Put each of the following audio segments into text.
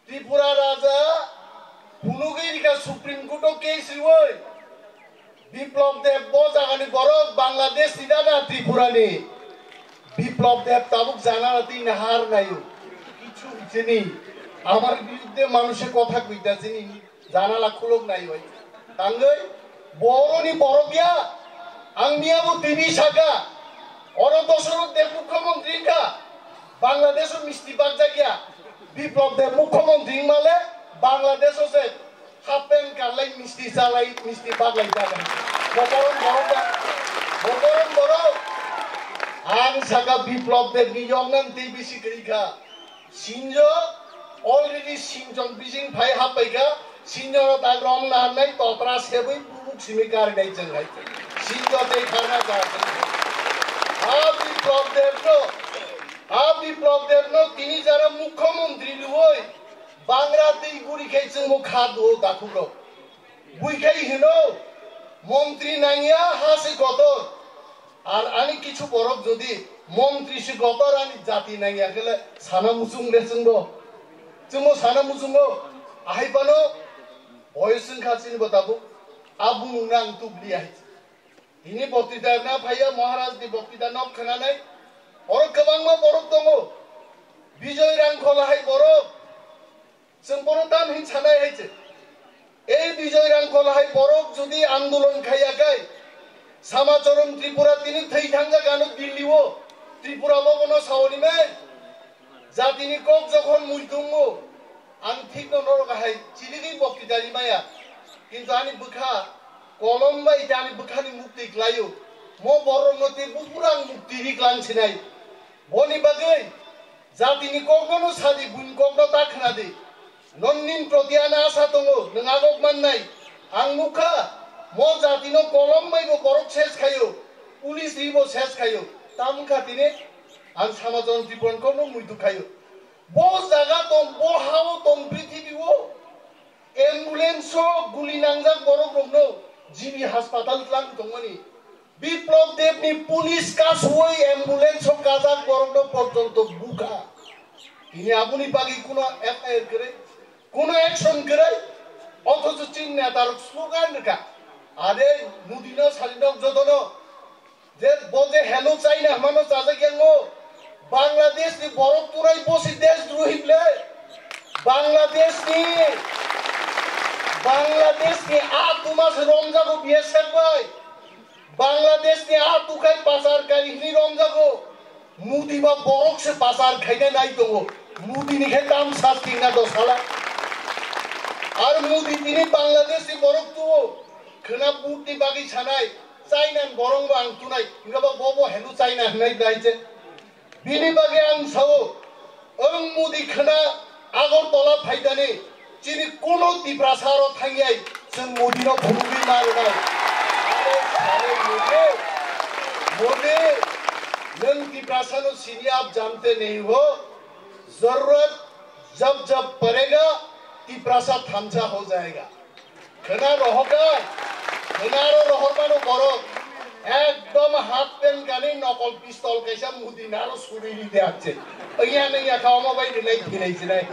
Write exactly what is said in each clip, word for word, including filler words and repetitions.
Tripura Raja phunugwi rikha Supreme Court o case riwi. Biplab Deb bo jagani borok, Bangladesh ni da na Tripura ni? Biplab Deb tabuk janala twi nahar nayo. Kichu chini, amar biruddhe manushe kotha koita chini janala khulok nayo. Tangwi boroni borok ya, ang miya bo tini saka, oro Dosoroth Deb mukhyamantri wngkha, Bangladesh o misti bakjak ya, Biplab Deb mukhyamantri wngmale Bangladesh o se half pant kanlai misti chalai misti baklai jaga. Bokoron borok da, bokoron borok. Ang saka Biplab Deb ni yoknan tei bisi kwrwi kha. Sinjo already sinchong bising phai happai kha. Sinjo no tak rom na nai totra sebui bubuk simi kar nai jeng hai. Sinjo tei khana ja. A Biplab Deb no, a Biplab Deb no tini jara mukhyamantri luoi. Bangra tei guri khai chwngbo kha duo dakhukrok. Bui khai hino, montri nangya ha se kotor. Ar ani kichu borok jodi montri se kotor ani jati nangya kele sana muchung le chwngbo. Chwngbo sana muchungo. Ahai pano boyos wngkha chini bo tabuk. A bumung nang tubli ahai. Tini boktita na phaiya Maharaj ni boktita nok khananai. Oro kwbangma borok tongo. Bijoy Rangkhol hai borok. Chwng bono tam hin sanai hai se. Ei Bijoy Rangkhol hai borok jodi andolon khaiya kai, Samacharan Tripura tini thwi thangjak ano Delhi o, Tripura bo bono saoni mai. Jatini kok jokhon muitungo, ang thik no norok hai chilini boktita rimaya. Kintu ani bwkha kolom bai ani bwkhani mukti klaio. Mo borok no te bupura ang mukti ri klang sinai. Boni bagwi jatini kokno no sadi, buini kokno ta khwnadi. Nonni proti ano asa tongo, nwng agok mannai. Ang nukha, mo jatino kolom bai bo borok ses khaio, police ri bo ses khaio. Tamo wngkha tini ang Samacharan Tripura ni kokno muitu khaio. Bo jaga tong, bo hao tong, prithibi o. Ambulance o guli nangjak borok rokno G B haspatal tlang tongmani. Biplab Deb ni police kasui ambulance o kajak borok no porjonto bukha. Tini aboni bagwi kuno F I R kwrwi, kuno action kwrwi, othocho chini neta rok slogan rwkha. Are Modi no sadi nok joto no je bo je hello China hwnmano chajak yango, Bangladesh ni borok turai bosi deshdrohi ble. Bangladesh ni, Bangladesh ni a tuma se romjago B S F bai. Bangladesh ni a tukhai pasar kari hini romjago. Modi ba borok se pasar khaina nai tongo. Modi ni khe tam sasting na do sala. Ar Modi tini Bangladesh ni borok tuo. Khwna but ni bagwi sanai. China ni borok bo ang tunai. Hingkha ba bo bo helu China hinai dai che. Bini bagwi ang sao, ang Modi khwna Agartala phaidani, chini kuno Tiprasa aro thangyai, chwng Modi no phunugwi ma rwnai. Are sale Modi, Modi, nwng Tiprasa no sini aap jante nahi ho, zarurat jab jab padega, Tiprasa thamsa ho jayega. Khwna rohorkha, khwna aro rohormano borok. Ekdom half pant kanwi nokol pistol kaisa Modi naro suri ride akche. Oya nangya kha omo bai rinai thinai sinai.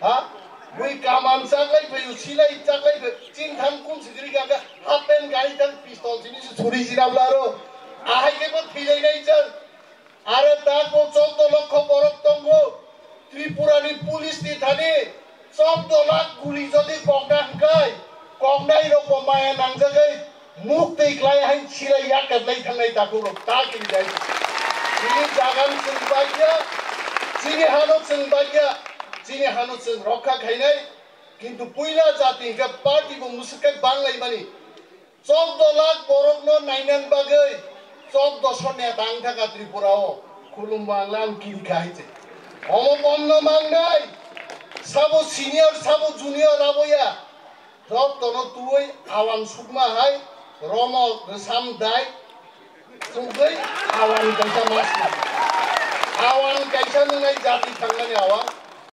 Ha? Bui kaman chaklai phaio, silai chaklai phaio. Chini thang kum sikri kha half pant kanwi thang pistol sini suri sinabla aro. Ahai khe bo thilai nai chang. Are tak bo chwddo lokho borok tongo. Tripura ni police ni thani chwddo lakh guli jodi kokna hwnkhe, koknai rok bo maya nangjagwi muk twi klai hai silai yakat lai thangnai takhuk rok ta kiri jai. Chini jagan chwng bagya, chini hano chwng bagya, chini hano chwng rokha khainai. Kintu puila jati hwnkhe party bo mwswk khe banglaimani. Chwddo lakh borokno nainani bagwi chwddo so neta wng thangkha Tripura o. Khulumbo ang lang kiri kha hai se. Omo bomno mangnai. Sabo senior, sabo junior aboya. Jottono twi awan sukma hai. Romo, Sam dai. Chukgwi awan kaisa masna. Awan kaisa nwngnai jati thangmani awan.